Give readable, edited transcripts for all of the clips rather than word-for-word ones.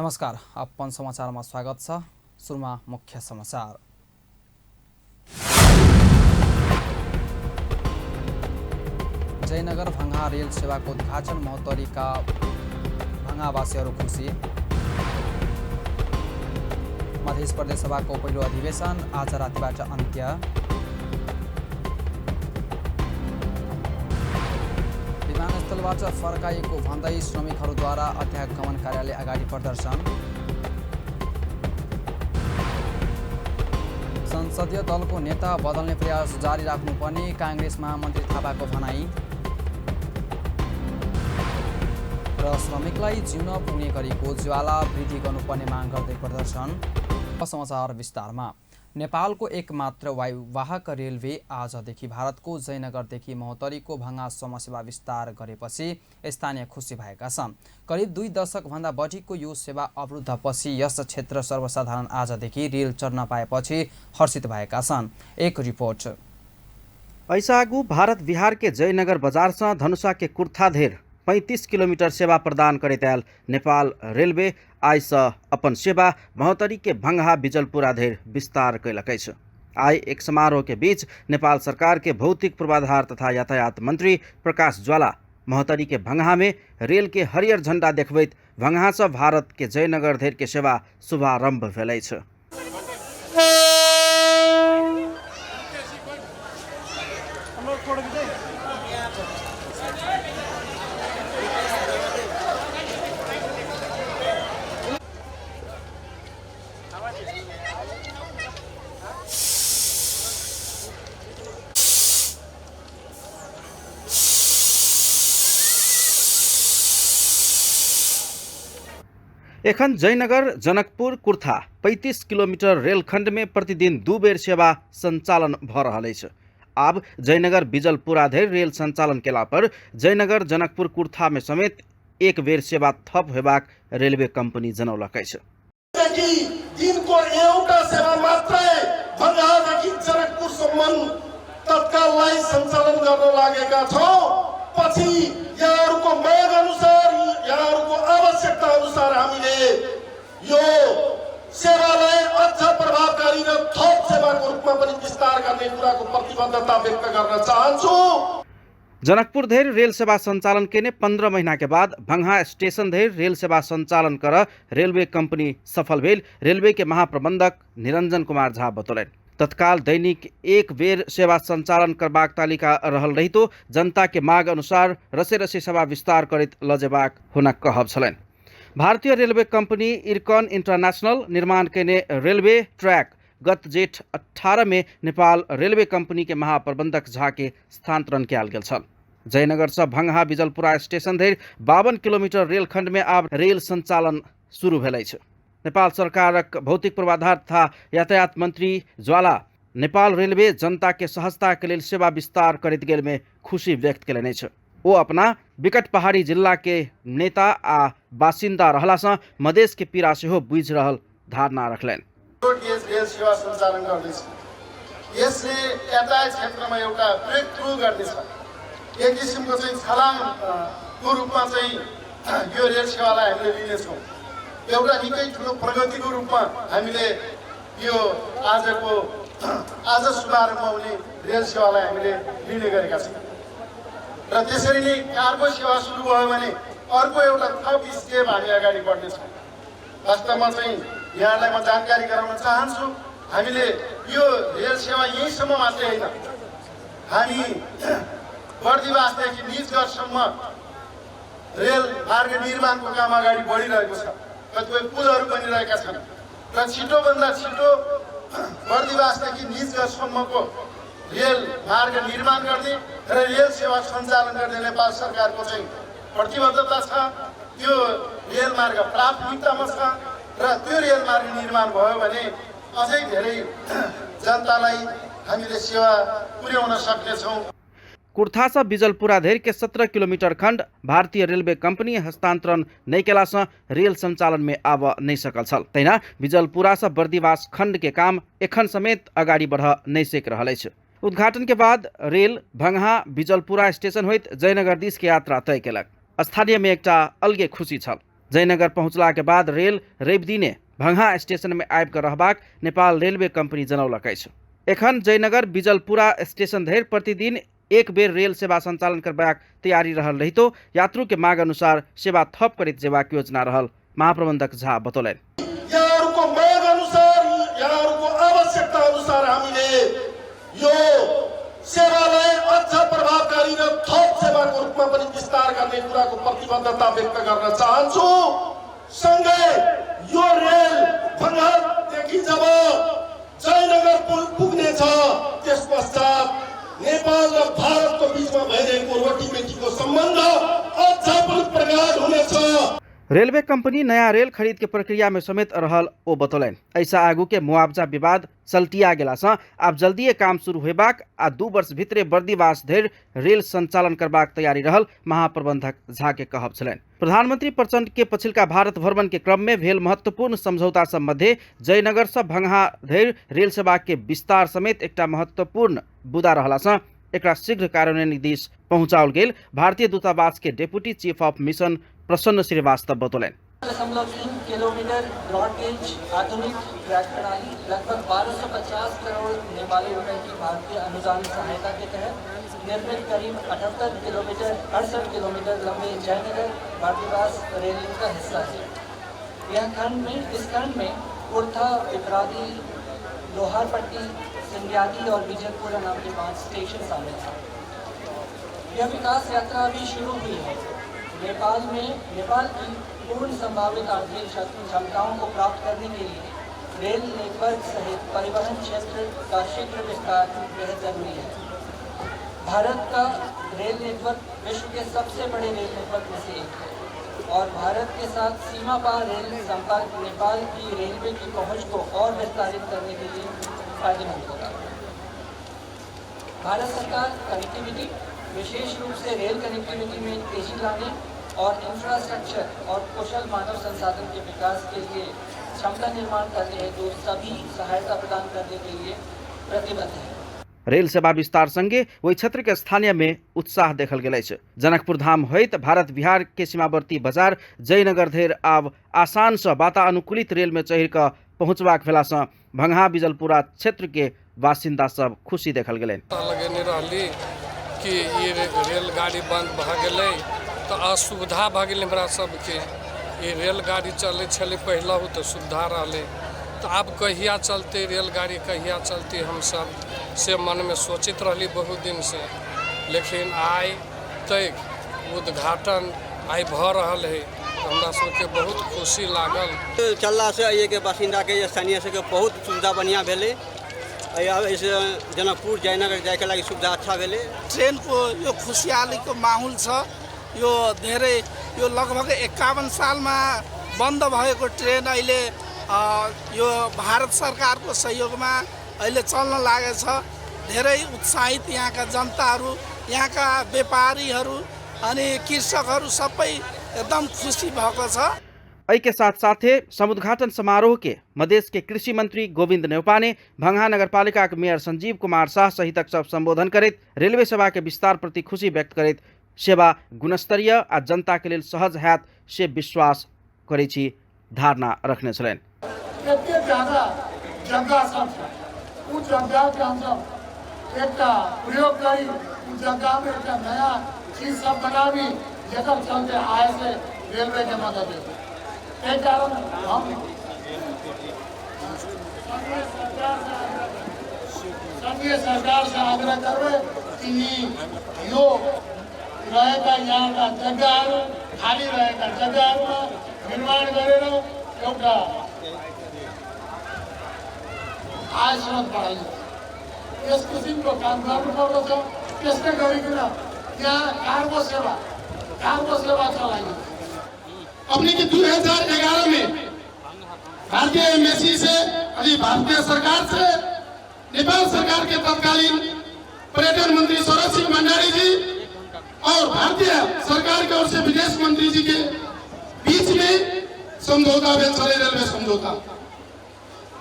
नमस्कार, अपन समाचारमा स्वागत छ। सुरुमा मुख्य समाचार। जयनगर भंगा रेल सेवाको उद्घाटन, महोत्तरीका भंगावासीहरू खुसी। मध्य प्रदेश सभाको पहिलो अधिवेशन आज रातिबाट अन्त्य। विमानस्थलबाट फर्काइएको भन्दै श्रमिकहरूद्वारा अध्यागमन कार्यालय अगाडि प्रदर्शन। संसदीय दलको नेता बदल्ने प्रयास जारी राख्नुपर्ने काङ्ग्रेस महामन्त्री थापाको भनाई। र श्रमिकलाई जिउन पुग्ने गरेको ज्वाला वृद्धि गर्नुपर्ने माग गर्दै प्रदर्शन। समाचार विस्तारमा। नेपालको एकमात्र वायुवाहक रेलवे आजदेखि भारतको जयनगरदेखि महोत्तरीको भंगासम्म सेवा विस्तार गरेपछि स्थानीय खुसी भएका छन्। करिब 2 दशकभन्दा बढीको यो सेवा अवरुद्धपछि यस क्षेत्र सर्वसाधारण आजदेखि रेल चढ्न पाएपछि हर्षित भएका छन्। एक रिपोर्ट। ऐसा आगू भारत बिहार के जयनगर बाजार से धनुषा के कुर्था धेर 35 किलोमीटर सेवा प्रदान करैत आयल नेपाल रेलवे आइ से अपन सेवा महोत्तरी के भंगहा बिजलपुरा धरि विस्तार कयलक अछि। आइ एक समारोह के बीच नेपाल सरकार के भौतिक पूर्वाधार तथा यातायात मंत्री प्रकाश ज्वाला महोत्तरी के भंगहा में रेल के हरियर झंडा देखबैत भंगहा से भारत के जयनगर धरि के सेवा शुभारंभ भेल अछि। एखन जयनगर जनकपुर कुर्था 35 किलोमीटर रेलखंड में प्रतिदिन 2 बेर सेवा संचालन भ रहल अछि। आब जयनगर बिजलपुरा धरि रेल संचालन केला पर जयनगर जनकपुर कुर्था में समेत 1 बेर सेवा थप हेबाक रेलवे कंपनी जनौलक अछि। दिनको एउटा सेवा मात्रै भंगादेखि जनकपुरसम्म तत्काललाई सञ्चालन गर्न लागेका छौँ। पछि यहाँहरूको माग अनुसार, यहाँहरूको आवश्यकता अनुसार हामीले यो सेवालाई अझ प्रभावकारी र थप सेवाको रूपमा पनि विस्तार गर्ने कुराको प्रतिबद्धता व्यक्त गर्न चाहन्छु। जनकपुर धरि रेल सेवा संचालन केने 15 महीना के बाद भंगहा स्टेशन धरि रेल सेवा संचालन कर रेलवे कंपनी सफल भेल रेलवे के महाप्रबंधक निरंजन कुमार झा बतौलनि। तत्काल दैनिक 1 बेर सेवा संचालन करबाक तालिका रहल रहितो जनता के माग अनुसार रसे रसे सेवा विस्तार करैत लऽ जेबाक हुनक कहब छलनि। भारतीय रेलवे कंपनी इरकॉन इंटरनेशनल निर्माण केने रेलवे ट्रैक गत जेठ 18 में नेपाल रेलवे कंपनी के महाप्रबंधक झा के स्थानांतरण कयल गेल छल। जयनगर से भंगहा बिजलपुरा स्टेशन धरि 52 किलोमीटर रेलखंड में आब रेल संचालन शुरू भेल अछि। नेपाल सरकारक भौतिक पूर्वाधार तथा यातायात मंत्री ज्वाला नेपाल रेलवे जनता के सहजता के लेल सेवा विस्तार करैत गेल में खुशी व्यक्त केलनि अछि। ओ अपना विकट पहाड़ी जिला के नेता आ बासिन्दा रहला सँ मधेश के पीड़ा सेहो बुझि रहल धारणा रखलनि। रेल सेवा सञ्चालन गर्दैछ, यसले यातायात क्षेत्रमा एउटा ब्रेक थ्रु गर्दैछ। एक किसिमको चाहिँ छलाङको रूपमा चाहिँ यो रेल सेवालाई हामीले लिनेछौँ। एउटा निकै ठुलो प्रगतिको रूपमा हामीले यो आज शुभारम्भ हुने रेल सेवालाई हामीले लिने गरेका छौँ। र त्यसरी नै कार्गो सेवा सुरु भयो भने अर्को एउटा थप स्टेप हामी अगाडि बढ्नेछौँ। वास्तवमा चाहिँ यहाँलाई म जानकारी गराउन चाहन्छु, हामीले यो रेल सेवा यहीँसम्म मात्रै होइन, हामी बर्दिवासदेखि निजगढसम्म रेल मार्ग निर्माणको काम अगाडि बढिरहेको छ। कतिपय पुलहरू बनिरहेका छन् र छिटोभन्दा छिटो बर्दिवासदेखि निजगढसम्मको रेल मार्ग निर्माण गर्ने र रेल सेवा सञ्चालन गर्ने नेपाल सरकारको चाहिँ प्रतिबद्धता छ। त्यो रेल मार्ग प्राथमिकतामा छ र त्यो रेल मार्ग निर्माण भयो भने अझै धेरै जनतालाई हामीले सेवा पुर्याउन सक्नेछौँ। कुर्था से बिजलपुरा धरि के 17 किलोमीटर खंड भारतीय रेलवे कंपनी हस्तांतरण नहि केला से रेल संचालन में आब नहि सकल छल। तहिना बिजलपुरा से बर्दिवास खंड के काम एखन समेत अगाडि बढ़ नहि सकि रहल अछि। उद्घाटन के बाद रेल भंगहा बिजलपुरा स्टेशन होइत जयनगर दिस के यात्रा तय केलक। स्थानीय में एकटा अलगे खुशी छल। जयनगर पहुँचला के बाद रेल रवि दिने भंगहा स्टेशन में आबि कऽ रहबाक नेपाल रेलवे कंपनी जनौलक अछि। एखन जयनगर बिजलपुरा स्टेशन धरि प्रतिदिन एक बेर रेल सेवा संचालन करबाक तैयारी रहल रहितो यात्रु के माग अनुसार सेवा थप करैत जेबाक योजना रहल महाप्रबंधक झा बतौलनि। यहाँहरूको माग अनुसार, यहाँहरूको आवश्यकता अनुसार हामीले यो सेवालाई अझ प्रभावकारी र थप सेवाको रूपमा पनि विस्तार गर्ने कुराको प्रतिबद्धता व्यक्त गर्न चाहन्छु। सँगै यो रेल भंगादेखि जब जयनगर पुग्नेछ त्यस पश्चात नेपाल र भारतको बीचमा भइरहेको रोटीबेटीको सम्बन्ध अझ पनि प्रगाढ हुनेछ। रेलवे कंपनी नया रेल खरीद के प्रक्रिया में समेत रहल ओ बतौलनि। एहिसँ आगू के मुआवजा विवाद सलटिया गेलासँ आब जल्दिए काम शुरू होयबाक आ 2 वर्ष भीतरे बर्दिवास धरि रेल संचालन करबाक तैयारी रहल महाप्रबंधक झा के कहब छलनि। प्रधानमंत्री प्रचंड के पछिलका भारत भ्रमण के क्रम में भेल महत्वपूर्ण समझौता सब मध्य जयनगर से भंगहा धरि रेल सेवा के विस्तार समेत एकटा महत्वपूर्ण बुदा रहलासँ एकरा शीघ्र कार्यान्वयन दिस पहुंचाओल गेल भारतीय दूतावास के deputy chief of mission Prasanna Srivastava बतौलनि। 3.3 kilometre broad gauge आधुनिक ट्रैक प्रणाली लगभग 1250 करोड़ नेपाली रुपए की भारतीय अनुदान सहायता के तहत निर्मित करीब 68 किलोमीटर लंबे जयनगर बर्दिवास रेल लिंक का हिस्सा है। इस खंड में कुर्था, पिपरादी, लोहारपट्टी, सिंगियादी और बीजलपुरा नाम के 5 स्टेशन शामिल हैं। यह विकास यात्रा अभी शुरू हुई है। नेपाल की पूर्ण संभावित आर्थिक क्षमताओं को प्राप्त करने के लिए रेल नेटवर्क सहित परिवहन क्षेत्र का शीघ्र विस्तार बेहद जरूरी है। भारत का रेल नेटवर्क विश्व के सबसे बड़े रेल नेटवर्क में से एक है और भारत के साथ सीमा पार रेल संपर्क नेपाल की रेलवे की पहुंच को और विस्तारित करने के लिए फायदेमंद होगा। भारत सरकार कनेक्टिविटी, विशेष रूप से रेल कनेक्टिविटी में तेजी लाने और इंफ्रास्ट्रक्चर और कुशल मानव संसाधन के विकास के लिए क्षमता निर्माण करने हेतु सभी सहायता प्रदान करने के लिए प्रतिबद्ध है। रेल सेवा विस्तार संगे ओहि क्षेत्र के स्थानीय में उत्साह देखल गेल अछि। जनकपुर धाम होइत भारत बिहार के सीमावर्ती बाजार जयनगर धरि आब आसान से वातानुकूलित रेल में चढ़ि कऽ पहुँचबाक भेला से भंगहा बिजलपुरा क्षेत्र के बासिन्दा सब खुशी देखल गेलनि। लगेने रहली कि ई रेलगाड़ी बंद भऽ गेलै तऽ असुविधा भऽ गेलै हमरा सबके। ई रेलगाड़ी चलै छलै पहिलहु तऽ सुविधा रहलै, तऽ आब कहिया चलतै रेलगाड़ी, कहिया चलतै, हमसब से मनमे सोचैत रहली बहुत दिनसँ। लेकिन आइ तक उद्घाटन आइ भऽ रहल है, हमरा सबके बहुत खुशी लागल। चललासँ एहिके बासिन्दाके स्थानीय सबके बहुत सुविधा बढ़िआँ भेलै। एहिसँ जनकपुर जयनगर जाइके लागि सुविधा अच्छा भेलै। ट्रेनको यो खुसियालीको माहौल छ। यो धेरै, यो लगभग 51 सालमा बन्द भएको ट्रेन अहिले यो भारत सरकारको सहयोगमा अहिले चल्न लागेछ। धेरै उत्साहित यहाँका जनताहरू, यहाँका व्यापारीहरू अनि कृषकहरू सबै एकदम खुसी भएको छ। एहि के साथ साथे समुद्घाटन समारोह के मधेश के कृषि मंत्री गोविंद न्यौपाने, भंगहा नगरपालिका के मेयर संजीव कुमार शाह सहितक सब संबोधन करैत रेलवे सेवा के विस्तार प्रति खुशी व्यक्त करैत सेवा गुणस्तरीय आ जनता के लेल सहज हैत से विश्वास करै छी धारणा रखने छलनि। एते ज्यादा जगह सब छै, उ जगह के हमसब एकटा प्रयोग करी, उ जगह में एकटा नया चीज सब बनाबी जकर चलते आय से रेलवे के मदद हेतै। एहि कारण हम संघीय सरकार से आग्रह करबै कि यो रहेका यहाँका जग्गाहरू, खाली रहेका जग्गाहरूमा निर्माण गरेर एउटा आय स्रोत बढाइयो। यस किसिमको काम गर्नुपर्दछ। त्यस्तै गरिकन त्यहाँ कार्गो सेवा चलाइयो। अपने के 2011 में भारतीय एम्बेसी से, अभी भारतीय सरकार से, नेपाल सरकार के तत्कालीन पर्यटन मंत्री सरोज सिंह भंडारी जी और भारतीय सरकार की ओर से विदेश मंत्री जी के बीच में समझौता भेल छलै, रेलवे समझौता।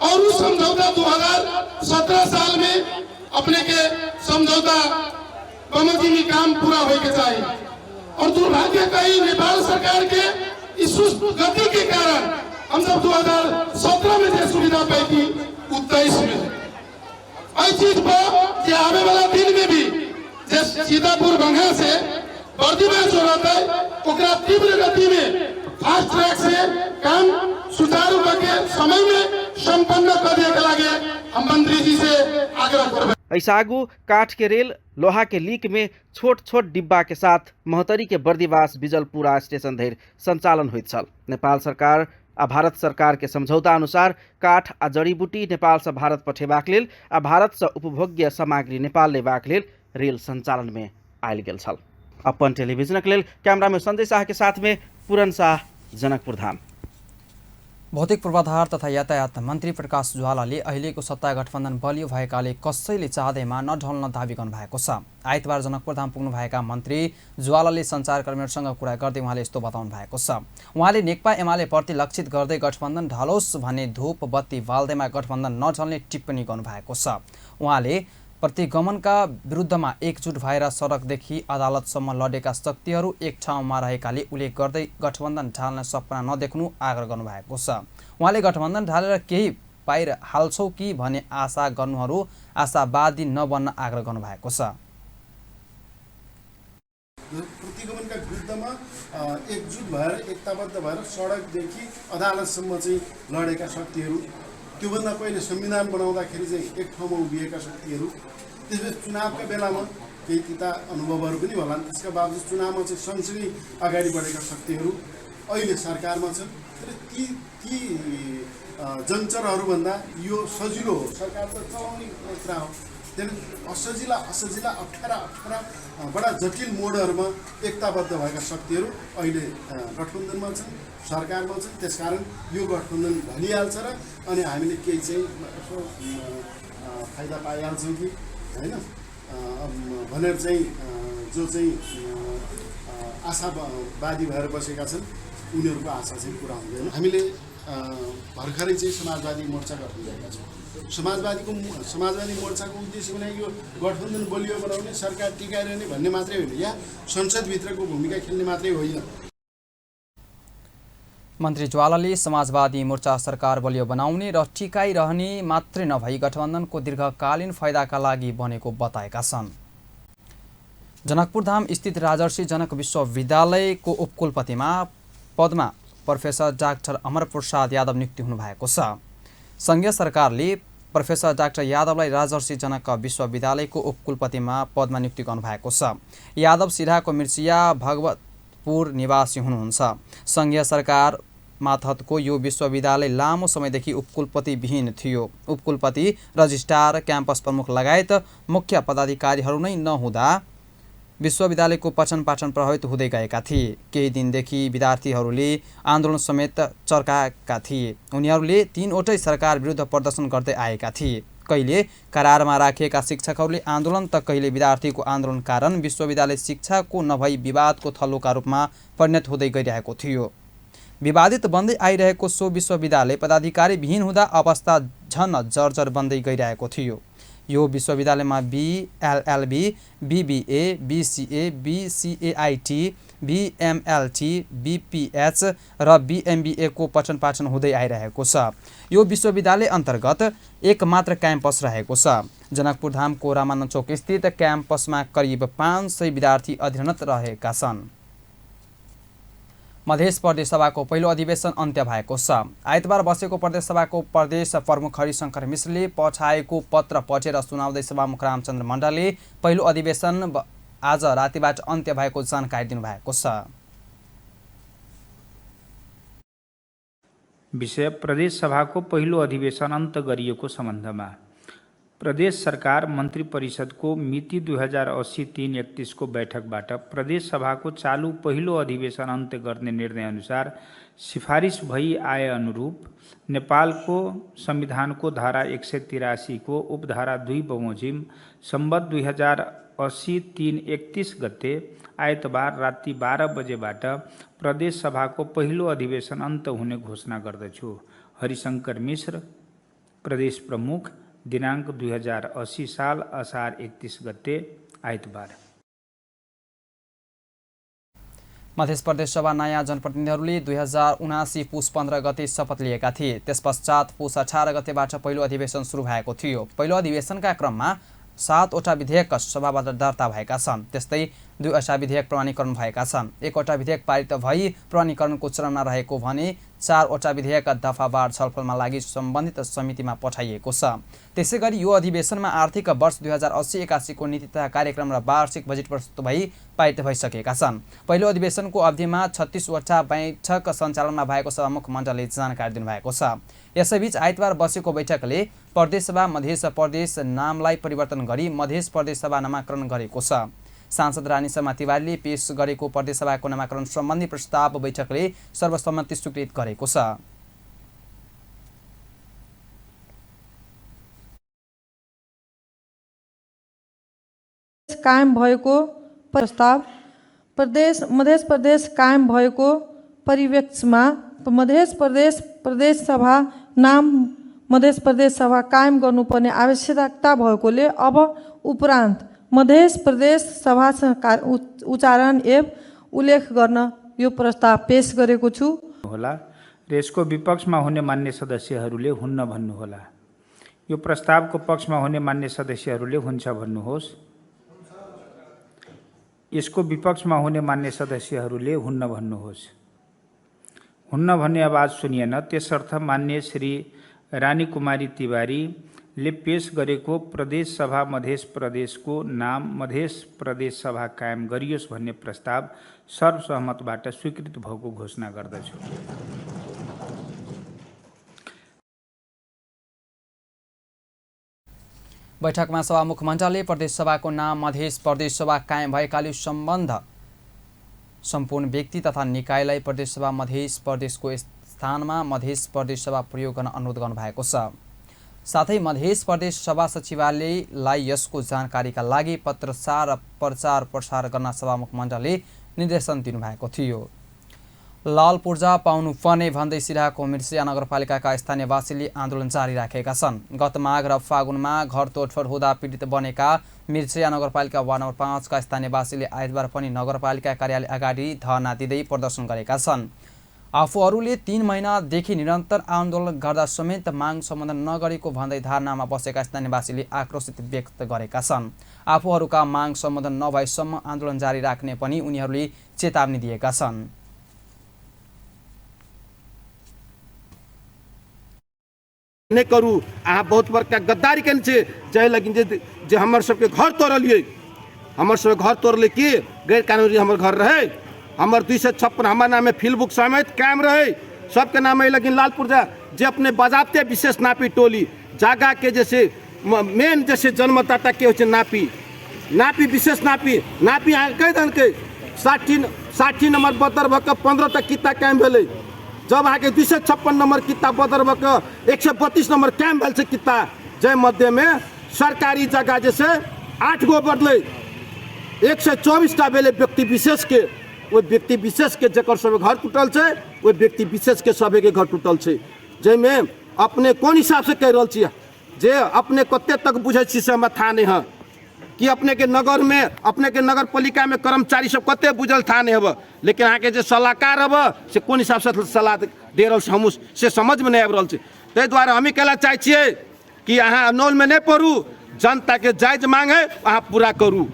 और उस समझौता 2017 साल में अपने के समझौता बमोजिम काम पूरा होए के चाहिए। और दुर्भाग्य कही नेपाल सरकार के इस सुस्त गति के कारण हम सब 2017 में जे सुविधा पैती 23 में। एहि चीज पर जे आवे वाला दिन में भी जे सीतापुर बंगा से बर्दीबास जो रहता है ओकरा तीव्र गति में फास्ट ट्रैक से काम सुचारू करके समय में संपन्न कर दिए के लागे हम मंत्री जी से आग्रह करबै। ऐसा आगू काठ के रेल लोहा के लीक में छोट छोट डिब्बा के साथ महोत्तरी के बर्दिवास बिजलपुरा स्टेशन धरि संचालन होइत छल। नेपाल सरकार आ भारत सरकार के समझौता अनुसार काठ आ जड़ीबूटी नेपाल से भारत पठेबाक लेल आ भारत से उपभोग्य सामग्री नेपाल लेबाक लेल रेल संचालन में आयल गेल छल। अपन टेलीविजनक लेल कैमरा में संजय शाह के साथ में पूरन शाह, जनकपुर धाम। भौतिक पूर्वाधार तथा यातायात मन्त्री प्रकाश ज्वालाले अहिलेको सत्ता गठबन्धन बलियो भएकाले कसैले चाहँदैमा नढल्न दावी गर्नुभएको छ। आइतबार जनकपुरधाम पुग्नुभएका मन्त्री ज्वालाले सञ्चारकर्मीहरूसँग कुरा गर्दै उहाँले यस्तो बताउनु भएको छ। उहाँले नेकपा एमाले प्रति लक्षित गर्दै गठबन्धन ढलोस् भन्ने धूप बत्ती बाल्दैमा गठबन्धन नढल्ने टिप्पणी गर्नुभएको छ। उहाँले प्रतिगमनका विरुद्धमा एकजुट भएर सडकदेखि अदालतसम्म लडेका शक्तिहरू एक ठाउँमा रहेकाले उल्लेख गर्दै गठबन्धन ढाल्न सपना नदेख्नु आग्रह गर्नुभएको छ। उहाँले गठबन्धन ढालेर केही पाइहाल्छौ कि भन्ने आशा गर्नुहरू आशावादी नबन्न आग्रह गर्नुभएको छ। प्रतिगमनका विरुद्धमा एकजुट भएर एकताबद्ध भएर सडकदेखि अदालतसम्म चाहिँ लडेका शक्तिहरू, त्योभन्दा पहिले संविधान बनाउँदाखेरि चाहिँ एक ठाउँमा उभिएका शक्तिहरू, त्यसपछि चुनावका बेलामा केही तिता अनुभवहरू पनि होलान्, त्यसका बावजुद चुनावमा चाहिँ सँगसँगै अगाडि बढेका शक्तिहरू अहिले सरकारमा छन्। तर ती ती जन्चरहरूभन्दा यो सजिलो हो, सरकार त चलाउने कुरा हो। त्यही असजिला असजिला अप्ठ्यारा अप्ठ्यारा बडा जटिल मोडहरूमा एकताबद्ध भएका शक्तिहरू अहिले गठबन्धनमा छन्, सरकारमा छन्। त्यसकारण यो गठबन्धन ढलिहाल्छ र अनि हामीले केही चाहिँ यसो फाइदा पाइहाल्छौँ कि होइन भनेर चाहिँ जो चाहिँ आशावादी भएर बसेका छन् उनीहरूको आशा चाहिँ पुरा हुँदैन। हामीले भर्खरै चाहिँ समाजवादी मोर्चा गठन गरेका छौँ। समाजवादी मोर्चाको उद्देश्य भने यो गठबन्धन बलियो बनाउने, सरकार टिकाइरहने भन्ने मात्रै होइन, या संसदभित्रको भूमिका खेल्ने मात्रै होइन। मन्त्री ज्वालाले समाजवादी मोर्चा सरकार बलियो बनाउने र टिकाइरहने मात्रै नभई गठबन्धनको दीर्घकालीन फाइदाका लागि बनेको बताएका छन्। जनकपुरधाम स्थित राजर्षि जनक विश्वविद्यालयको उपकुलपतिमा पदमा प्रोफेसर डाक्टर अमर प्रसाद यादव नियुक्ति हुनुभएको छ। सङ्घीय सरकारले प्रोफेसर डाक्टर यादवलाई राजर्षि जनक विश्वविद्यालयको उपकुलपतिमा पदमा नियुक्ति गर्नुभएको छ। यादव सिराहाको मिर्चिया भगवतपुर निवासी हुनुहुन्छ। सङ्घीय सरकार मातहतको यो विश्वविद्यालय लामो समयदेखि उपकुलपति विहीन थियो। उपकुलपति, रजिस्ट्रार, क्याम्पस प्रमुख लगायत मुख्य पदाधिकारीहरू नै नहुँदा विश्वविद्यालयको पठन पाठन प्रभावित हुँदै गएका थिए। केही दिनदेखि विद्यार्थीहरूले आन्दोलन समेत चर्काएका थिए। उनीहरूले तीनवटै सरकार विरुद्ध प्रदर्शन गर्दै आएका थिए। कहिले करारमा राखिएका शिक्षकहरूले आन्दोलन त कहिले विद्यार्थीको आन्दोलन कारण विश्वविद्यालय शिक्षाको नभई विवादको थलोका रूपमा परिणत हुँदै गइरहेको थियो। विवादित बन्दै आइरहेको सो विश्वविद्यालय पदाधिकारी विहीन हुँदा अवस्था झन जर्जर बन्दै गइरहेको थियो। यो विश्वविद्यालयमा BLLB, BBA, BCA, BCAIT, BMLT, BPH र BMBA को पठन पाठन हुँदै आइरहेको छ। यो विश्वविद्यालय अन्तर्गत एक मात्र क्याम्पस रहेको छ। जनकपुरधामको रामानन्द चौक स्थित क्याम्पसमा करिब 500 विद्यार्थी अध्ययनरत रहेका छन्। मध्य प्रदेश सभाको पहिलो अधिवेशन अन्त्य भएको छ। आइतबार बसेको प्रदेश सभाको प्रदेश प्रमुख हरिशंकर मिश्रले पठाएको पत्र पढेर सुनाउँदै सभामुख रामचन्द्र मण्डलले पहिलो अधिवेशन आज रातिबाट अन्त्य भएको जानकारी दिनुभएको छ। विषय प्रदेश सभाको पहिलो अधिवेशन अन्त गरिएको सम्बन्धमा प्रदेश सरकार मन्त्री परिषदको मिति 2080-3/31 को बैठकबाट प्रदेश सभाको चालू पहिलो अधिवेशन अन्त्य गर्ने निर्णय अनुसार सिफारिस भई आए अनुरूप नेपालको संविधानको धारा 183 को उपधारा 2 बमोजिम सम्वत 2080-3/31 गते आइतबार राति 12 बजेबाट प्रदेश सभाको पहिलो अधिवेशन अन्त हुने घोषणा गर्दछु। हरिशंकर मिश्र, प्रदेश प्रमुख, दिनांक 2080 साल असार 31 गते आइतबार। मध्य प्रदेश सभा नयाँ जनप्रतिनिधिहरूले 2079 पुस 15 गते शपथ लिएका थिए। त्यसपश्चात पुस 18 गतेबाट पहिलो अधिवेशन सुरु भएको थियो। पहिलो अधिवेशनका क्रममा 7वटा विधेयक सभाबाट दर्ता भएका छन्। त्यस्तै 2वटा विधेयक प्रमाणीकरण भएका छन्। 1वटा विधेयक पारित भई प्रमाणीकरणको चरणमा रहेको भने 4वटा विधेयक दफावार छलफलमा लागि सम्बन्धित समितिमा पठाइएको छ। त्यसैगरी यो अधिवेशनमा आर्थिक वर्ष 2080-81 को नीति तथा कार्यक्रम र वार्षिक बजेट प्रस्तुत भई पारित भइसकेका छन्। पहिलो अधिवेशनको अवधिमा 36वटा बैठक सञ्चालनमा भएको सभामुख मण्डलले जानकारी दिनुभएको छ। यसैबीच आइतबार बसेको बैठकले प्रदेशसभा मध्य प्रदेश नामलाई परिवर्तन गरी मध्य प्रदेशसभा नामाकरण गरेको छ। सांसद रानी शर्मा तिवारीले पेश गरेको प्रदेशसभाको नामाकरण सम्बन्धी प्रस्ताव बैठकले सर्वसम्मति स्वीकृत गरेको छ। कायम भएको प्रस्ताव प्रदेश मध्य प्रदेश कायम भएको परिवेक्षमा मध्य प्रदेश प्रदेश सभा नाम मध्य प्रदेश सभा कायम गर्नुपर्ने आवश्यकता भएकोले अब उपरान्त मध्य प्रदेश सभा उच्चारण एवं उल्लेख गर्न यो प्रस्ताव पेश गरेको छु। होला र यसको विपक्षमा हुने मान्य सदस्यहरूले हुन्न भन्नुहोला। यो प्रस्तावको पक्षमा हुने मान्य सदस्यहरूले हुन्छ भन्नुहोस्। यसको विपक्षमा हुने मान्य सदस्यहरूले हुन्न भन्नुहोस्। हुन्न भन्ने आवाज सुनिएन। त्यसर्थ मान्य श्री रानी कुमारी तिवारीले पेश गरेको प्रदेश सभा मध्य प्रदेशको नाम मध्य प्रदेश सभा कायम गरियोस् भन्ने प्रस्ताव सर्वसहमतबाट स्वीकृत भएको घोषणा गर्दछु। बैठकमा सभामुख मण्डलले प्रदेश सभाको नाम मध्य प्रदेश सभा कायम भएकाले सम्बन्ध सम्पूर्ण व्यक्ति तथा निकायलाई प्रदेशसभा मध्य प्रदेशको स्थानमा मध्य प्रदेश सभा प्रयोग गर्न अनुरोध गर्नुभएको छ। साथै मध्य प्रदेश सभा सचिवालयलाई यसको जानकारीका लागि पत्रचार र प्रचार प्रसार गर्न सभामुख मण्डलले निर्देशन दिनुभएको थियो। लाल पूर्जा पाउनुपर्ने भन्दै सिराहाको मिर्सिया नगरपालिकाका स्थानीयवासीले आन्दोलन जारी राखेका छन्। गत माघ र फागुनमा घर तोडफोड हुँदा पीडित बनेका मिर्सिया नगरपालिका वार्ड नम्बर 5 का स्थानीयवासीले आइतबार पनि नगरपालिका कार्यालय अगाडि धरना दिँदै प्रदर्शन गरेका छन्। आफूहरूले 3 महिनादेखि निरन्तर आन्दोलन गर्दा समेत माग सम्बोधन नगरेको भन्दै धरनामा बसेका स्थानीयवासीले आक्रोशित व्यक्त गरेका छन्। आफूहरूका माग सम्बोधन नभएसम्म आन्दोलन जारी राख्ने पनि उनीहरूले चेतावनी दिएका छन्। नहि करू, अहाँ बहुत बड़का गद्दारी केने छियै। जाहि लगिन जे हमर सबके घर तोड़लियै, हमर सबके घर तोड़ले की गैर कानूनी हमर घर रहे। हमर 256 हमर नामे फिल बुक समेत कायम रहे, सबके नाम है। लेकिन लाल पुर्जा जे अपने बजाबते विशेष नापी टोली जागा के जैसे मेन जैसे जन्मदाता के हो नापी नापी विशेष नापी नापी अहाँ कहि देलकै 60 नम्बर बदर भऽ कऽ 15 टा किता कायम भेलै। जब अहाँके 256 नम्बर किता बदर भऽ कऽ 132 नम्बर कायम भेल छै किता, जाहि मध्येमे सरकारी जगह जे छै 8 गो बदलै, 124 टा भेलै व्यक्ति विशेषके। ओहि व्यक्ति विशेषके जकर सब घर टूटल छै ओहि व्यक्ति विशेषके सभके घर टूटल छै। जाहिमे अपने कोन हिसाबसँ कहि रहल छियै जे अपने कते तक बुझै छी से हमरा था नहि है कि अपने के नगर में अपने के नगर पालिका में कर्मचारी सब कते बुझल था नहीं हब, लेकिन अहाँके जे सलाहकार हब से कोन हिसाबसँ सलाह दे रहल छै हमहूँ से समझमे नहि आबि रहल छै। ताहि दुआरे हमही कहला चाहै छियै कि अहाँ अनौलमे नहि पड़ू, जनताके जायज मांग है अहाँ पूरा करू।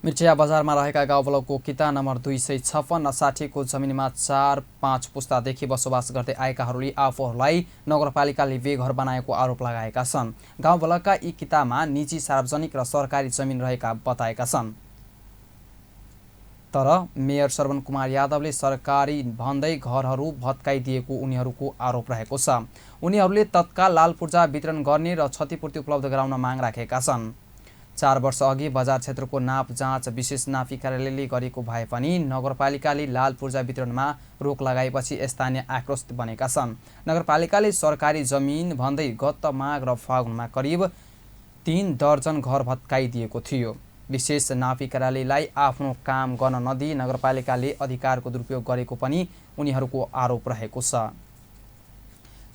मिर्चिया बजारमा रहेका गाउँ ब्लकको किता नम्बर 256 र 60 को जमिनमा 4-5 पुस्तादेखि बसोबास गर्दै आएकाहरूले आफूहरूलाई नगरपालिकाले बेघर बनाएको आरोप लगाएका छन्। गाउँ ब्लकका यी कितामा निजी, सार्वजनिक र सरकारी जमिन रहेका बताएका छन्। तर मेयर श्रवण कुमार यादवले सरकारी भन्दै घरहरू भत्काइदिएको उनीहरूको आरोप रहेको छ। उनीहरूले तत्काल लाल पूर्जा वितरण गर्ने र क्षतिपूर्ति उपलब्ध गराउन माग राखेका छन्। 4 वर्ष अघि बजार क्षेत्रको नाप जाँच विशेष नापी कार्यालयले गरेको भए पनि नगरपालिकाले लाल पूर्जा वितरणमा रोक लगाएपछि स्थानीय आक्रोशित बनेका छन्। नगरपालिकाले सरकारी जमिन भन्दै गत माघ र फागुनमा करिब 3 दर्जन घर भत्काइदिएको थियो। विशेष नापी कार्यालयलाई आफ्नो काम गर्न नदिई नगरपालिकाले अधिकारको दुरुपयोग गरेको पनि उनीहरूको आरोप रहेको छ।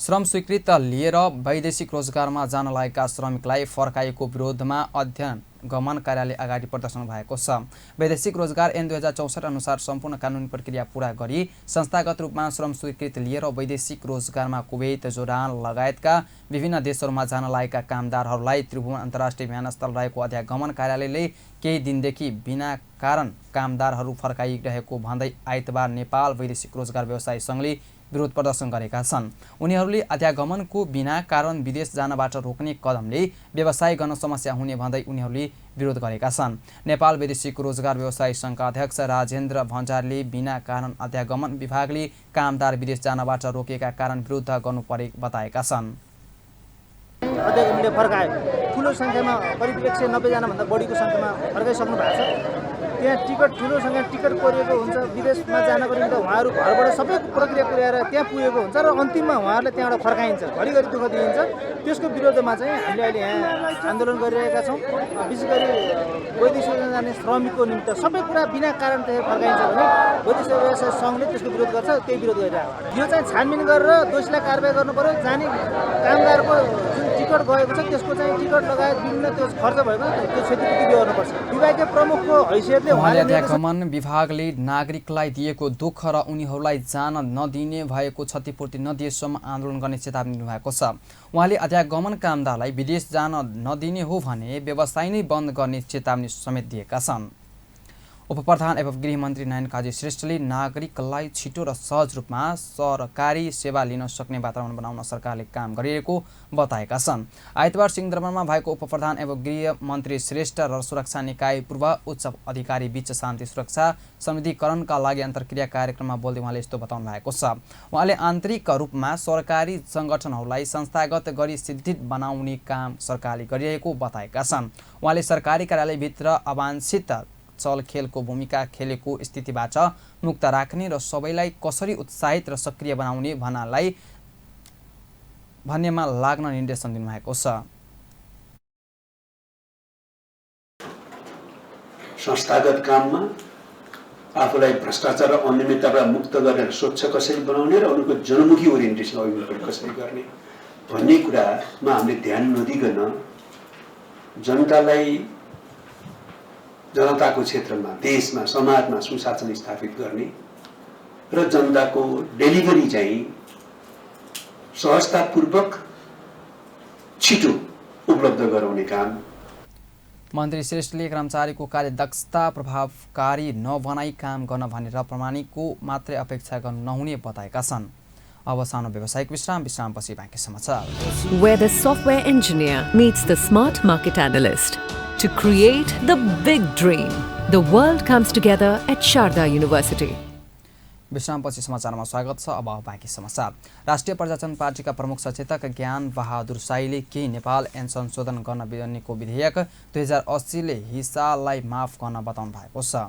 श्रम स्वीकृत लिएर वैदेशिक रोजगारमा जान लागेका श्रमिकलाई फर्काइएको विरोधमा अध्ययन गमन कार्यालय अगाडि प्रदर्शन भएको छ। वैदेशिक रोजगार ऐन 2064 अनुसार सम्पूर्ण कानुनी प्रक्रिया पूरा गरी संस्थागत रूपमा श्रम स्वीकृत लिएर वैदेशिक रोजगारमा कुवैत, जोर्डान लगायतका विभिन्न देशहरूमा जान लागेका कामदारहरूलाई त्रिभुवन अन्तर्राष्ट्रिय विमानस्थल रहेको अध्यागमन कार्यालयले केही दिनदेखि बिना कारण कामदारहरू फर्काइरहेको भन्दै आइतबार नेपाल वैदेशिक रोजगार व्यवसायी सङ्घले विरोध प्रदर्शन गरेका छन्। उनीहरूले अध्यागमनको बिना कारण विदेश जानबाट रोक्ने कदमले व्यवसाय गर्न समस्या हुने भन्दै उनीहरूले विरोध गरेका छन्। नेपाल वैदेशिक रोजगार व्यवसायी सङ्घका अध्यक्ष राजेन्द्र भण्डारीले बिना कारण अध्यागमन विभागले कामदार विदेश जानबाट रोकेका कारण विरोध गर्नु परे बताएका छन्। अध्यागमनले फर्कायो ठुलो सङ्ख्यामा, करिब 190 जनाभन्दा बढीको सङ्ख्यामा फर्काइसक्नु भएको छ। त्यहाँ टिकट ठुलो सङ्ख्या टिकट कोरिएको हुन्छ। विदेशमा जानको निम्ति उहाँहरू घरबाट सबै प्रक्रिया पुर्याएर त्यहाँ पुगेको हुन्छ र अन्तिममा उहाँहरूलाई त्यहाँबाट फर्काइन्छ, घरिघरि दुःख दिइन्छ। त्यसको विरोधमा चाहिँ हामीले अहिले यहाँ आन्दोलन गरिरहेका छौँ। विशेष गरी वैदेशिक रोजगार जाने श्रमिकको निम्ति सबै कुरा बिना कारण त्यसरी फर्काइन्छ भने वैदेशिक व्यवसाय सङ्घले त्यसको विरोध गर्छ, त्यही विरोध गरिरहेको। यो चाहिँ छानबिन गरेर दोषीलाई कारवाही गर्नु पर्यो। जाने कामदारको जुन टिकट गएको छ त्यसको चाहिँ टिकट लगायत विभिन्न त्यो खर्च भएको त्यो क्षतिपूर्ति गर्नुपर्छ। विभागीय प्रमुखको हैसियतले उहाँले अध्यागमन विभागले नागरिकलाई दिएको दुःख र उनीहरूलाई जान नदिने भएको क्षतिपूर्ति नदिएसम्म आन्दोलन गर्ने चेतावनी दिनुभएको छ। उहाँले अध्यागमन कामदारलाई विदेश जान नदिने हो भने व्यवसाय नै बन्द गर्ने चेतावनी समेत दिएका छन्। उपप्रधान एवं गृहमन्त्री नयन काजी श्रेष्ठले नागरिकलाई छिटो र सहज रूपमा सरकारी सेवा लिन सक्ने वातावरण बनाउन सरकारले काम गरिरहेको बताएका छन्। आइतबार सिंहदरबारमा भएको उपप्रधान एवं गृहमन्त्री श्रेष्ठ र सुरक्षा निकाय पूर्व उच्च अधिकारी बीच शान्ति सुरक्षा समृद्धिकरणका लागि अन्तर्क्रिया कार्यक्रममा बोल्दै उहाँले यस्तो बताउनु भएको छ। उहाँले आन्तरिक रूपमा सरकारी सङ्गठनहरूलाई संस्थागत गरी सिद्धित बनाउने काम सरकारले गरिरहेको बताएका छन्। उहाँले सरकारी कार्यालयभित्र अवांछित चलखेलको भूमिका खेलेको स्थितिबाट मुक्त राख्ने र सबैलाई कसरी उत्साहित र सक्रिय बनाउने भन्नेमा लाग्न निर्देशन दिनुभएको छ। संस्थागत काममा आफूलाई भ्रष्टाचार र अनियमितताबाट मुक्त गरेर स्वच्छ कसरी बनाउने र उनीहरूको जनमुखी ओरिएन्टेसन अभिमुख कसरी गर्ने भन्ने कुरामा हामीले ध्यान नदिकन जनतालाई जनताको क्षेत्रमा, देशमा, समाजमा सुशासन स्थापित गर्ने र जनताको डेलिभरी चाहिँ सहजतापूर्वक छिटो उपलब्ध गराउने काम। मन्त्री श्रेष्ठले कर्मचारीको कार्यदक्षता प्रभावकारी नबनाई काम गर्न भनेर प्रमाणिकको मात्रै अपेक्षा गर्नु नहुने बताएका छन्। अब सानो व्यावसायिक विश्राम, विश्रामपछि बाँकी समाचार। Where the software engineer meets the smart market analyst to create the big dream. The world comes together at Sharda University. विश्रामपछि समाचारमा स्वागत छ। अब बाँकी समाचार। राष्ट्रिय प्रजातन्त्र पार्टीका प्रमुख सचेतक ज्ञान बहादुर साईले केही नेपाल ऐन संशोधन गर्न बनेको विधेयक 2080 ले हिस्सालाई माफ गर्न बताउनु भएको छ।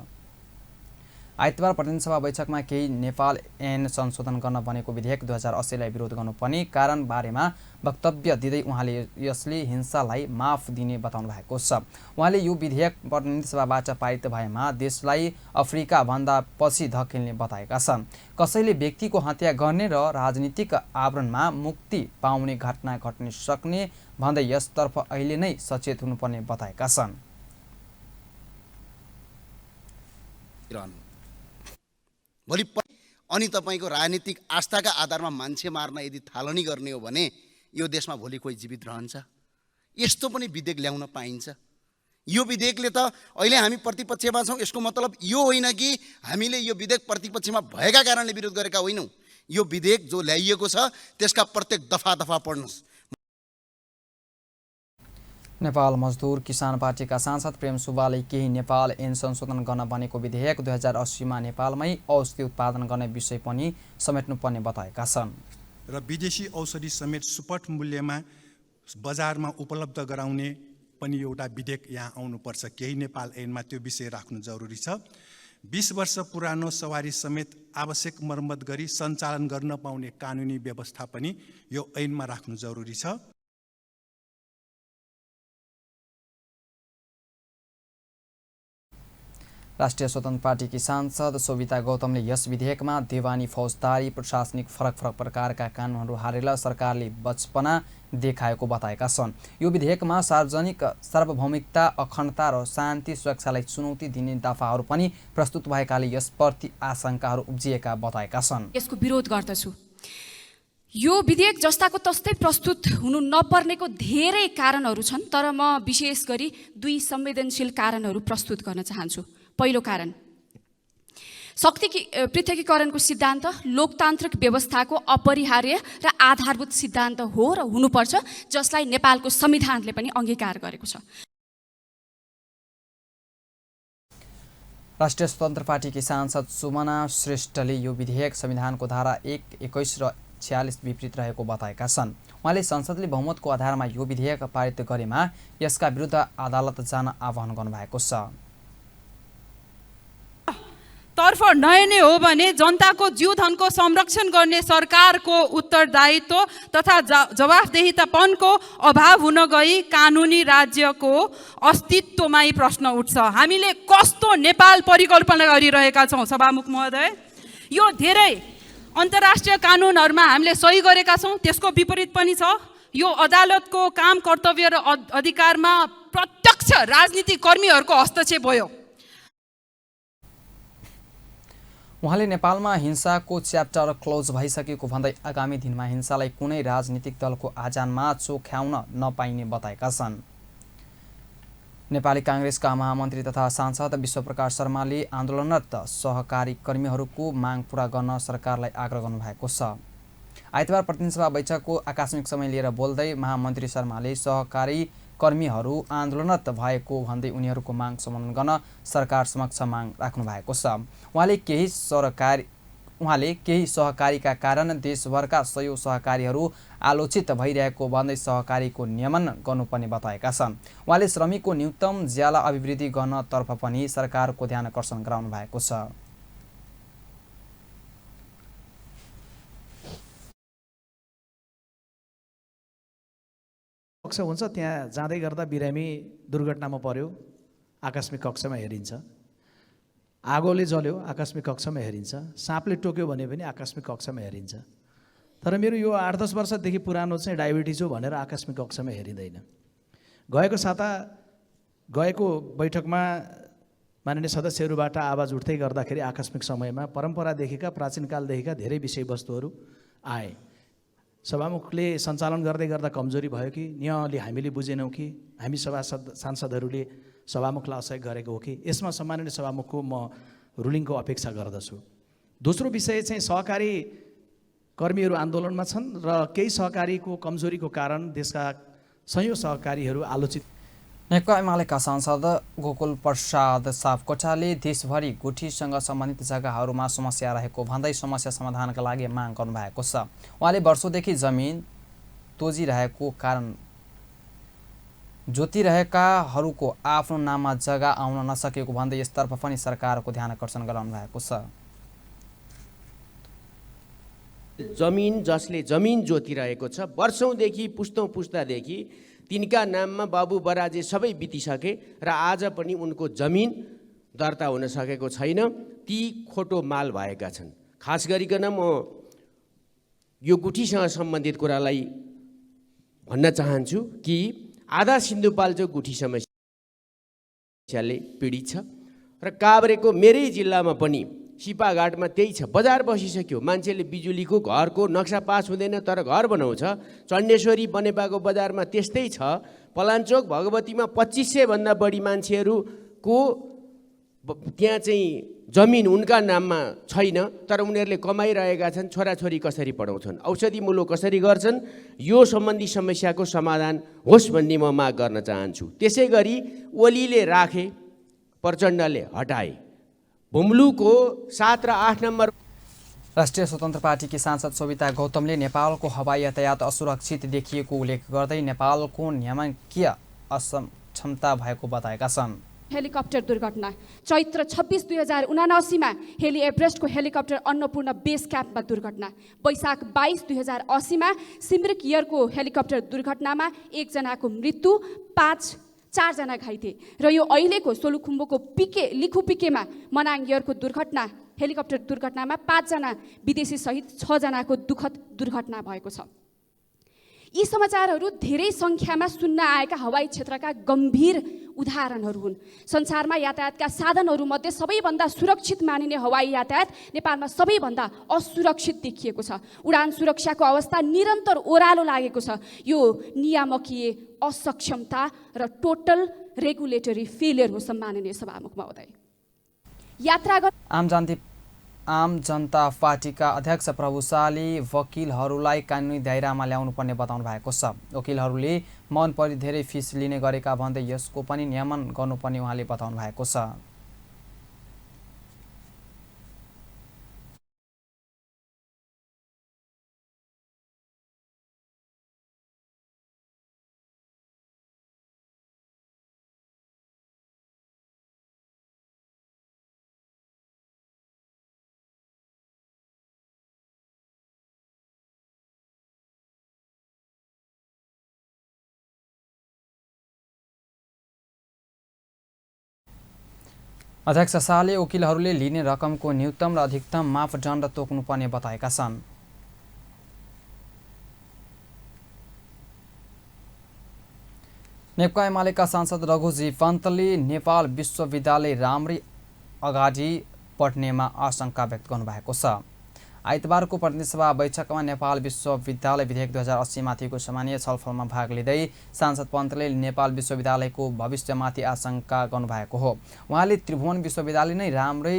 आइतबार प्रतिनिधिसभा बैठकमा केही नेपाल ऐन संशोधन गर्न बनेको विधेयक 2080 लाई विरोध गर्नुपर्ने कारण बारेमा वक्तव्य दिँदै उहाँले यसले हिंसालाई माफ दिने बताउनु भएको छ। उहाँले यो विधेयक प्रतिनिधिसभाबाट पारित भएमा देशलाई अफ्रिका भन्दा पछि धकेल्ने बताएका छन्। कसैले व्यक्तिको हत्या गर्ने र राजनीतिक आवरणमा मुक्ति पाउने घटना घट्न सक्ने भन्दै यसतर्फ अहिले नै सचेत हुनुपर्ने बताएका छन्। भोलि अनि तपाईको राजनीतिक आस्थाका आधारमा मान्छे मार्न यदि थालनी गर्ने हो भने यो देशमा भोलि कोही जीवित रहन्छ? यस्तो पनि विधेयक ल्याउन पाइन्छ? यो विधेयकले त अहिले हामी प्रतिपक्षमा छौँ, यसको मतलब यो होइन कि हामीले यो विधेयक प्रतिपक्षमा भएका कारणले विरोध गरेका होइनौँ। यो विधेयक जो ल्याइएको छ त्यसका प्रत्येक दफा दफा पढ्नुहोस्। नेपाल मजदुर किसान पार्टीका सांसद प्रेम सुब्बाले केही नेपाल ऐन संशोधन गर्न बनेको विधेयक 2080 मा नेपालमै औषधि उत्पादन गर्ने विषय पनि समेट्नुपर्ने बताएका छन्। र विदेशी औषधि समेत सुपथ मूल्यमा बजारमा उपलब्ध गराउने पनि एउटा विधेयक यहाँ आउनुपर्छ। केही नेपाल ऐनमा त्यो विषय राख्नु जरुरी छ। 20 वर्ष पुरानो सवारी समेत आवश्यक मर्मत गरी सञ्चालन गर्न पाउने कानुनी व्यवस्था पनि यो ऐनमा राख्नु जरुरी छ। राष्ट्रिय स्वतन्त्र पार्टीकी सांसद सोभिता गौतमले यस विधेयकमा देवानी, फौजदारी, प्रशासनिक फरक फरक प्रकारका कानुनहरू हालेर सरकारले बचपना देखाएको बताएका छन्। यो विधेयकमा सार्वजनिक सार्वभौमिकता, अखण्डता र शान्ति सुरक्षालाई चुनौती दिने दफाहरू पनि प्रस्तुत भएकाले यसप्रति आशंकाहरू उब्जिएका बताएका छन्। यसको विरोध गर्दछु। यो विधेयक जस्ताको तस्तै प्रस्तुत हुनु नपर्नेको धेरै कारणहरू छन्, तर म विशेष गरी दुई संवेदनशील कारणहरू प्रस्तुत गर्न चाहन्छु। पहिलो कारण, शक्ति पृथकीकरणको सिद्धान्त लोकतान्त्रिक व्यवस्थाको अपरिहार्य र आधारभूत सिद्धान्त हो र हुनुपर्छ, जसलाई नेपालको संविधानले पनि अङ्गीकार गरेको छ। राष्ट्रिय स्वतन्त्र पार्टीकी सांसद सुमना श्रेष्ठले यो विधेयक संविधानको धारा 1, 21 र 46 विपरीत रहेको बताएका छन्। उहाँले संसदले बहुमतको आधारमा यो विधेयक पारित गरेमा यसका विरुद्ध अदालत जान आह्वान गर्नुभएको छ। तर्फ नहेर्ने हो भने जनताको जीवधनको संरक्षण गर्ने सरकारको उत्तरदायित्व तथा जवाफदेहितापनको अभाव हुन गई कानुनी राज्यको अस्तित्वमै प्रश्न उठ्छ। हामीले कस्तो नेपाल परिकल्पना गरिरहेका छौँ सभामुख महोदय? यो धेरै अन्तर्राष्ट्रिय कानुनहरूमा हामीले सही गरेका छौँ, त्यसको विपरीत पनि छ। यो अदालतको काम, कर्तव्य र अधिकारमा प्रत्यक्ष राजनीतिक कर्मीहरूको हस्तक्षेप भयो। उहाँले नेपालमा हिंसाको च्याप्टर क्लोज भइसकेको भन्दै आगामी दिनमा हिंसालाई कुनै राजनीतिक दलको आजानमा चोख्याउन नपाइने बताएका छन्। नेपाली काङ्ग्रेसका महामन्त्री तथा सांसद विश्वप्रकाश शर्माले आन्दोलनरत सहकारी कर्मीहरूको माग पूरा गर्न सरकारलाई आग्रह गर्नुभएको छ। आइतबार प्रतिनिधि सभा बैठकको आकस्मिक समय लिएर बोल्दै महामन्त्री शर्माले सहकारी कर्मीहरू आन्दोलनरत भएको भन्दै उनीहरूको माग सम्बोधन गर्न सरकार समक्ष माग राख्नु भएको छ। उहाँले केही सहकारीका कारण देशभरका सयौं सहकारीहरू आलोचित भइरहेको भन्दै सहकारीको नियमन गर्नुपर्ने बताएका छन्। उहाँले श्रमिकको न्यूनतम ज्याला अभिवृद्धि गर्नतर्फ पनि सरकारको ध्यान आकर्षण गराउनु भएको छ। कक्ष हुन्छ, त्यहाँ जाँदै गर्दा बिरामी दुर्घटनामा पर्यो, आकस्मिक कक्षमा हेरिन्छ। आगोले जल्यो, आकस्मिक कक्षमा हेरिन्छ। साँपले टोक्यो भने पनि आकस्मिक कक्षमा हेरिन्छ। तर मेरो यो 8-10 वर्षदेखि पुरानो चाहिँ डायबिटिज हो भनेर आकस्मिक कक्षमा हेरिँदैन। गएको साता गएको बैठकमा माननीय सदस्यहरूबाट आवाज उठ्दै गर्दाखेरि आकस्मिक समयमा परम्परादेखिका प्राचीनकालदेखिका धेरै विषयवस्तुहरू आए। सभामुखले सञ्चालन गर्दै गर्दा कमजोरी भयो कि नियमावली हामीले बुझेनौँ कि हामी सभासद सांसदहरूले सभामुखलाई असहयोग गरेको हो कि, यसमा सम्माननीय सभामुखको म रुलिङको अपेक्षा गर्दछु। दोस्रो विषय चाहिँ सहकारी कर्मीहरू आन्दोलनमा छन् र केही सहकारीको कमजोरीको कारण देशका सयौँ सहकारीहरू आलोचित। नेकपा एमालेका सांसद गोकुल प्रसाद सापकोटाले देशभरि गुठीसँग सम्बन्धित जग्गाहरूमा समस्या रहेको भन्दै समस्या समाधानका लागि माग गर्नुभएको छ। उहाँले वर्षौंदेखि जमिन तोजिरहेको कारण जोतिरहेकाहरूको आफ्नो नाममा जग्गा आउन नसकेको भन्दै यसतर्फ पनि सरकारको ध्यान आकर्षण गराउनु भएको छ। जमिन जसले जमिन जोतिरहेको छ वर्षौंदेखि पुस्तौं पुस्तादेखि तिनका नाममा बाबु बराजे सबै बितिसके र आज पनि उनको जमिन दर्ता हुन सकेको छैन। ती खोटो माल भएका छन्। खास गरिकन म यो गुठीसँग सम्बन्धित कुरालाई भन्न चाहन्छु कि आधा सिन्धुपाल्चोक गुठी समस्याले पीडित छ र काभ्रेको मेरै जिल्लामा पनि सिपाघाटमा त्यही छ। बजार बसिसक्यो, मान्छेले बिजुलीको घरको नक्सा पास हुँदैन तर घर बनाउँछ। चण्डेश्वरी बनेपाको बजारमा त्यस्तै छ। पलाञ्चोक भगवतीमा 2500 भन्दा बढी मान्छेहरूको त्यहाँ चाहिँ जमिन उनका नाममा छैन तर उनीहरूले कमाइरहेका छन्। छोराछोरी कसरी पढाउँछन्, औषधि मूलो कसरी गर्छन्, यो सम्बन्धी समस्याको समाधान होस् भन्ने म माग गर्न चाहन्छु। त्यसै गरी ओलीले राखे, प्रचण्डले हटाए। भुम्लुको 7 र 8 नम्बर। राष्ट्रिय स्वतन्त्र पार्टीकी सांसद सविता गौतमले नेपालको हवाई यातायात असुरक्षित देखिएको उल्लेख गर्दै नेपालको नियामकीय असक्षमता भएको बताएका छन्। हेलिकप्टर दुर्घटना चैत्र 26 2079 मा हेली एभरेस्टको हेलिकप्टर अन्नपूर्ण बेस क्याम्पमा दुर्घटना। वैशाख 22 2080 मा सिमरिक एयरको हेलिकप्टर दुर्घटनामा एकजनाको मृत्यु, 5 4 जना घाइते र यो अहिलेको सोलुखुम्बुको पिके लिखुपिकेमा मनाङ एयरको दुर्घटना, हेलिकप्टर दुर्घटनामा 5 जना विदेशी सहित 6 जनाको दुःखद दुर्घटना भएको छ। यी समाचारहरू धेरै सङ्ख्यामा सुन्न आएका हवाई क्षेत्रका गम्भीर उदाहरणहरू हुन्। संसारमा यातायातका साधनहरूमध्ये सबैभन्दा सुरक्षित मानिने हवाई यातायात नेपालमा सबैभन्दा असुरक्षित देखिएको छ। उडान सुरक्षाको अवस्था निरन्तर ओह्रालो लागेको छ। यो नियामकीय असक्षमता र टोटल रेगुलेटरी फेलियर हो। सम्माननीय सभामुख महोदय, यात्रा आम जनता पार्टीका अध्यक्ष प्रभु शाहले वकिलहरूलाई कानुनी दायरामा ल्याउनुपर्ने बताउनु भएको छ। वकिलहरूले मन परी धेरै फिस लिने गरेका भन्दै यसको पनि नियमन गर्नुपर्ने उहाँले बताउनु भएको छ। अध्यक्ष शाहले वकिलहरूले लिने रकमको न्यूनतम र अधिकतम मापदण्ड तोक्नुपर्ने बताएका छन्। नेकपा एमालेका सांसद रघुजी पन्तले नेपाल विश्वविद्यालय राम्ररी अगाडि बढ्नेमा आशंका व्यक्त गर्नुभएको छ। आइतबारको प्रतिनिधिसभा बैठकमा नेपाल विश्वविद्यालय विधेयक 2080 माथिको सामान्य छलफलमा भाग लिँदै सांसद पन्तले नेपाल विश्वविद्यालयको भविष्यमाथि आशंका गर्नुभएको हो। उहाँले त्रिभुवन विश्वविद्यालय नै राम्रै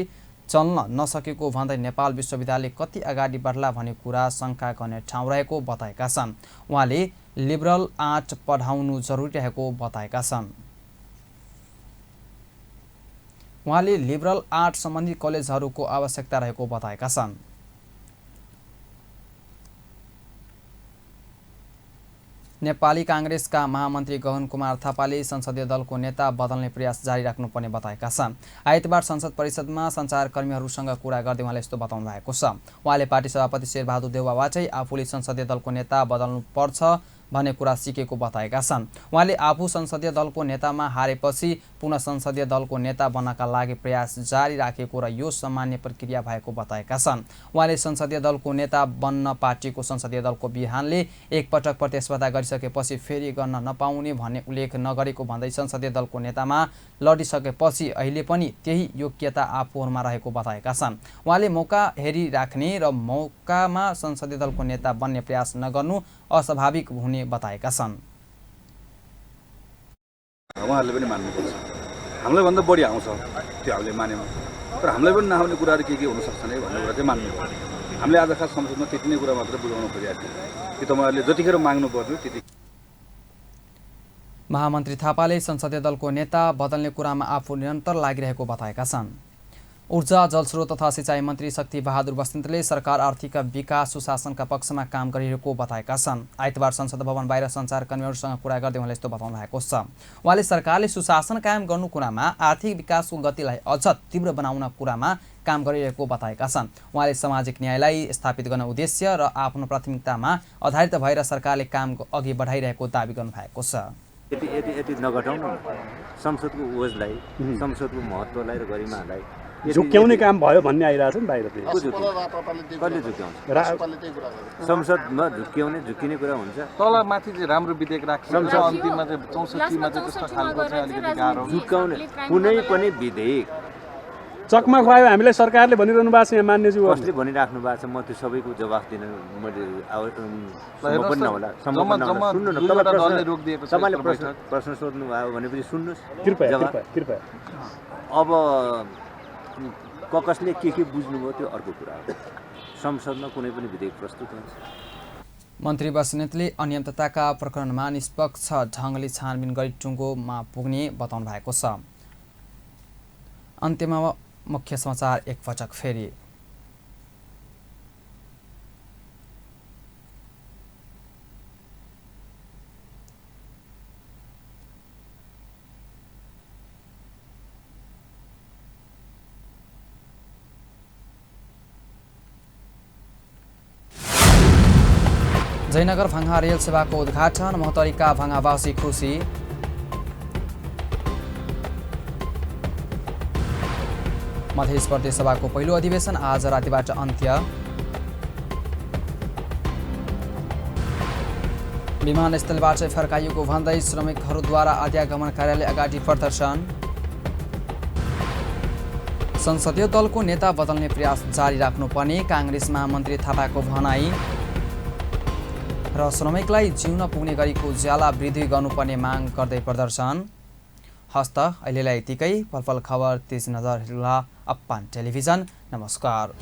चल्न नसकेको भन्दै नेपाल विश्वविद्यालय कति अगाडि बढ्ला भन्ने कुरा शङ्का गर्ने ठाउँ रहेको बताएका छन्। उहाँले लिबरल आर्ट पढाउनु जरुरी रहेको बताएका छन्। उहाँले लिबरल आर्ट सम्बन्धी कलेजहरूको आवश्यकता रहेको बताएका छन्। नेपाली काङ्ग्रेसका महामन्त्री गगन कुमार थापाले संसदीय दलको नेता बदल्ने प्रयास जारी राख्नुपर्ने बताएका छन्। आइतबार संसद परिषदमा सञ्चारकर्मीहरूसँग कुरा गर्दै उहाँले यस्तो बताउनु भएको छ। उहाँले पार्टी सभापति शेरबहादुर देउवाबाटै आफूले संसदीय दलको नेता बदल्नुपर्छ भन्ने कुरा सिकेको बताएका छन्। उहाँले आफू संसदीय दलको नेतामा हारेपछि पुनः संसदीय दलको नेता बन्नका लागि प्रयास जारी राखेको र यो सामान्य प्रक्रिया भएको बताएका छन्। उहाँले संसदीय दलको नेता बन्न पार्टीको संसदीय दलको विधानले एकपटक प्रतिस्पर्धा गरिसकेपछि फेरि गर्न नपाउने भन्ने उल्लेख नगरेको भन्दै संसदीय दलको नेतामा लडिसकेपछि अहिले पनि त्यही योग्यता आफूहरूमा रहेको बताएका छन्। उहाँले मौका हेरिराख्ने र मौकामा संसदीय दलको नेता बन्ने प्रयास नगर्नु अस्वाभाविक हुने बताएका छन्। उहाँहरूले पनि मान्नुपर्छ, हामीलाई भन्दा बढी आउँछ त्यो हामीले मान्यौँ, तर हामीलाई पनि नआउने कुराहरू के के हुनसक्छ नि भन्ने कुरा चाहिँ मान्नु पर्यो। हामीले आज खास संसदमा त्यति नै कुरा मात्र बुझाउन खोजेको थियो कि तपाईँहरूले जतिखेर माग्नु पर्यो त्यति। महामन्त्री थापाले संसदीय दलको नेता बदल्ने कुरामा आफू निरन्तर लागिरहेको बताएका छन्। ऊर्जा जलस्रोत तथा सिँचाइ मन्त्री शक्ति बहादुर बस्नेतले सरकार आर्थिक विकास सुशासनका पक्षमा काम गरिरहेको बताएका छन्। आइतबार संसद भवन बाहिर सञ्चारकर्मीहरूसँग कुरा गर्दै उहाँले यस्तो बताउनु भएको छ। उहाँले सरकारले सुशासन कायम गर्नु कुरामा आर्थिक विकासको गतिलाई अझ तीव्र बनाउन कुरामा काम गरिरहेको बताएका छन्। उहाँले सामाजिक न्यायलाई स्थापित गर्न उद्देश्य र आफ्नो प्राथमिकतामा आधारित भएर सरकारले काम अघि बढाइरहेको दावी गर्नुभएको छ। यति यति यति नघटाउनु न, संसदको ओजलाई, संसदको महत्त्वलाई र गरिमालाई झुक्क्याउने काम भयो भन्ने आइरहेको छ नि बाहिर। कसले झुक्क्याउँछ? संसदमा झुक्क्याउने झुक्किने कुरा हुन्छ। तल माथि चाहिँ राम्रो विधेयक राख्छ, अन्तिममा चाहिँ 64मा चाहिँ त्यस्तो खालको चाहिँ अलिकति गाह्रो। झुक्क्याउने कुनै पनि विधेयक चकमा खुवायो हामीलाई सरकारले भनिरहनु भएको छ यहाँ मान्यज्यू। कसले भनिराख्नु भएको छ? म त्यो सबैको जवाफ दिन मैले सम्भव पनि नहोला। सुन्नु न, तपाईँले प्रश्न सोध्नु भयो भनेपछि सुन्नुहोस् कृपया कृपया। अब कसले के बुझ्नुभयो त्यो अर्को कुरा हो। संसदमा कुनै पनि विधेयक प्रस्तुत हुन्छ। मन्त्री बस्नेतले अनियमितताका प्रकरणमा निष्पक्ष ढङ्गले छानबिन गरी टुङ्गोमा पुग्ने बताउनु भएको छ। अन्त्यमा मुख्य समाचार एकपटक फेरि। जयनगर भंगा रेल सेवाको उद्घाटन, महोत्तरीका भंगावासी खुसी। मध्य प्रदेश सभाको पहिलो अधिवेशन आज रातिबाट अन्त्य। विमानस्थलबाट फर्काइएको भन्दै श्रमिकहरूद्वारा आद्यागमन कार्यालय अगाडि प्रदर्शन। संसदीय दलको नेता बदल्ने प्रयास जारी राख्नुपर्ने काङ्ग्रेस महामन्त्री थापाको भनाई। र श्रमिकलाई जिउन पुग्ने गरीको ज्याला वृद्धि गर्नुपर्ने माग गर्दै प्रदर्शन। हस्त अहिलेलाई यतिकै। पलपल खबर तेज नजर हेर्नुहोला अप्पान टेलिभिजन। नमस्कार।